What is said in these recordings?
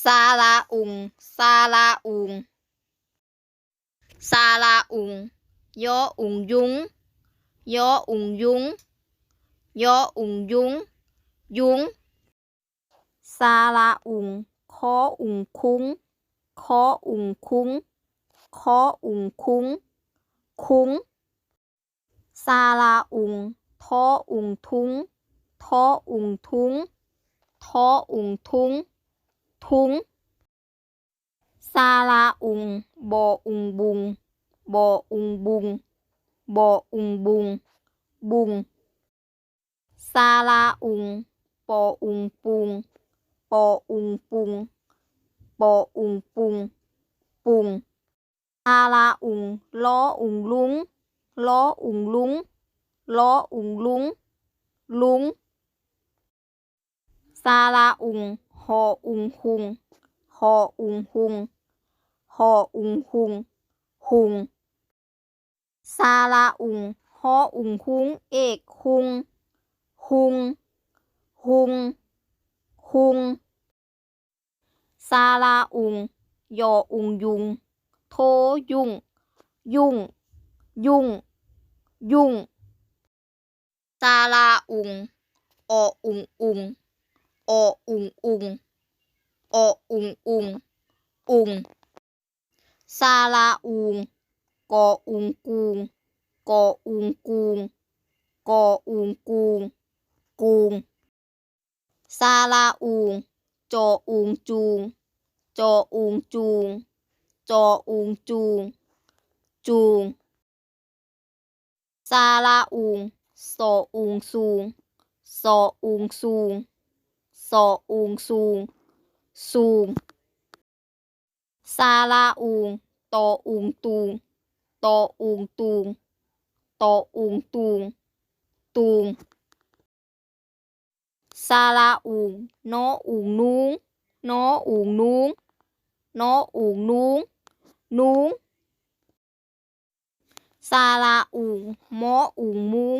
ສະຫຼະອຸງ ສະຫຼະອຸງ ສະຫຼະອຸງ ຢໍອຸງ ຍຸງ ຢໍອຸງ ຍຸງ ຢໍອຸງ ຍຸງ ຍຸງ. ສະຫຼະອຸງ ຄໍອຸງ ຄຸງ ຄໍອຸງ ຄຸງ ຄໍອຸງ ຄຸງ ຄຸງ. ສະຫຼະອຸງ ທໍອຸງ ທຸງ ທໍອຸງ ທຸງ ທໍອຸງ ທຸງ ທຸງ. ສະຫຼະອຸງ ບໍອຸງ ບຸງ ບໍອຸງ ບຸງ ບໍອຸງ ບຸງ ບຸງ. ສະຫຼະອຸງ ປໍອຸງ ປຸງ ປໍອຸງ ປຸງ ປໍອຸງ ປຸງ ປຸງ. ສະຫຼະອຸງ ລໍອຸງ ລຸງ ລໍອຸງ ລຸງ ລໍອຸງ ລຸງ ລຸງ. ສະຫຼະອຸງ ຫໍອຸງ ຮຸງ ຫໍອຸງ ຮຸງ ຫໍອຸງ ຮຸງ ຮຸງ. ສະຫຼະອຸງ ຫໍອຸງ ຮຸງ ເອກ ຮຸງ ຮຸງ ຮຸງ ຮຸງ. ສະຫຼະອຸງ ຢໍອຸງ ຍຸງ ໂທ ຍຸງ ຍຸງ ຍຸງ ຍຸງ. ສະຫຼະອຸງ ອໍອຸງ ອຸງ ອໍອຸງ ອຸງ ອໍອຸງ ອຸງ ອຸງ. ສະຫຼະອູງ ກໍອຸງ ກູງ ກໍອຸງ ກູງ ກໍອຸງ ກູງ ກູງ. ສະຫຼະອູງ ຈໍອຸງ ຈູງ ຈໍອຸງ ຈູງ ຈໍອຸງ ຈູງ ຈູງ. ສະຫຼະອູງ ສໍອຸງ ຊູງ ສໍອຸງ ຊູງ ສໍອຸງ ຊູງ ຊູງ. ສະຫຼະອູງ ຕໍອຸງ ຕູງ ຕໍອຸງ ຕູງ ຕໍອຸງ ຕູງ ຕູງ. ສະຫຼະອູງ ນໍອຸງ ນູງ ນໍອຸງ ນູງ ນໍອຸງ ນູງ ນູງ. ສະຫຼະອູງ ມໍອຸງ ມູງ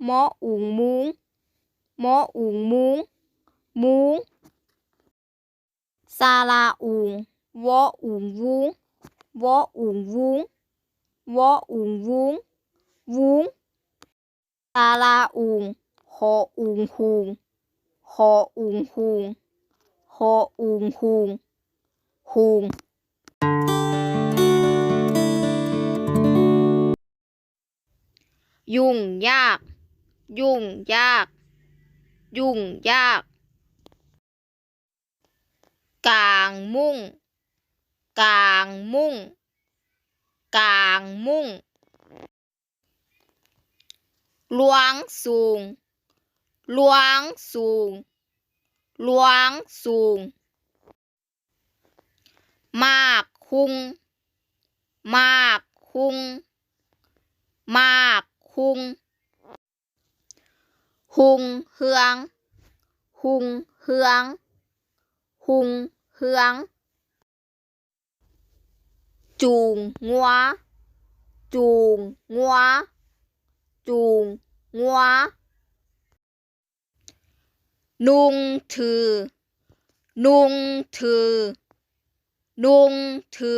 ມໍອຸງ ມູງ ມໍອຸງ ມູງ ມູງ. ສະຫຼະອູງ ວໍອຸງ ວູງ ວໍອຸງ ວູງ ວໍອຸງ ວູງ ວູງ. ສະຫຼະອູງ ຫໍອຸງ ຮຸງ ຫໍອຸງ ຮຸງ ຫໍອຸງ ຮຸງ ຮຸງ. ຫຍຸ້ງຍາກ ຫຍຸ້ງຍາກ ຫຍຸ້ງຍາກ. ກາງມຸ້ງ ກາງມຸ້ງ ກາງມຸ້ງ. ລວງສູງ ລວງສູງ ລວງສູງ. ໝາກຮຸ່ງ ໝາກຮຸ່ງ ໝາກຮຸ່ງ. ຮຸ່ງເຮືອງ ຮຸ່ງເຮືອງ ຮຸ່ງເຮືອງ. ຈູງງົວ ຈູງງົວ ຈູງງົວ. ນຸ່ງຖື ນຸ່ງຖື ນຸ່ງຖື.